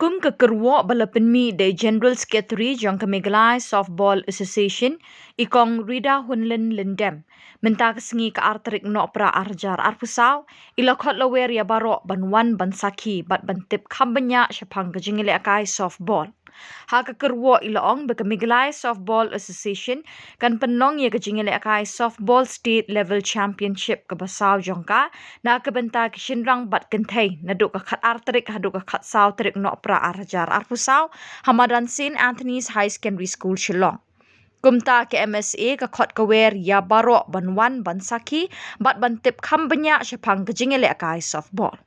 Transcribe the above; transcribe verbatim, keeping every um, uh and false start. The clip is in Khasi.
Kum ka kyrwoh ba la pynmih da i General Secretary jong ka Meghalaya Softball Association, i Kong Rida Hunlin Lyndem, mynta ka sngi ka ar tarik Nohprah ar hajar arphew saw, i la khot lawer ïa baroh ban wan ban sakhi bad ban tip kham bniah shaphang ka jingïalehkai softball. Ha ka kyrwoh i la ong ba ka Meghalaya Softball Association kan pynlong ïa ka jingïalehkai Softball State Level Championship kaba saw jong ka na ka bynta ki shynrang bad kynthei naduh ka khat ar tarik haduh ka khat saw tarik Nohprah ar hajar arphew saw ha madan Saint Anthony's High Secondary School, Shillong. Kumta ka M S A ka khot ka wer ïa baroh ban wan ban sakhi bad ban tip kham bniah shaphang ka jingïalehkai softball.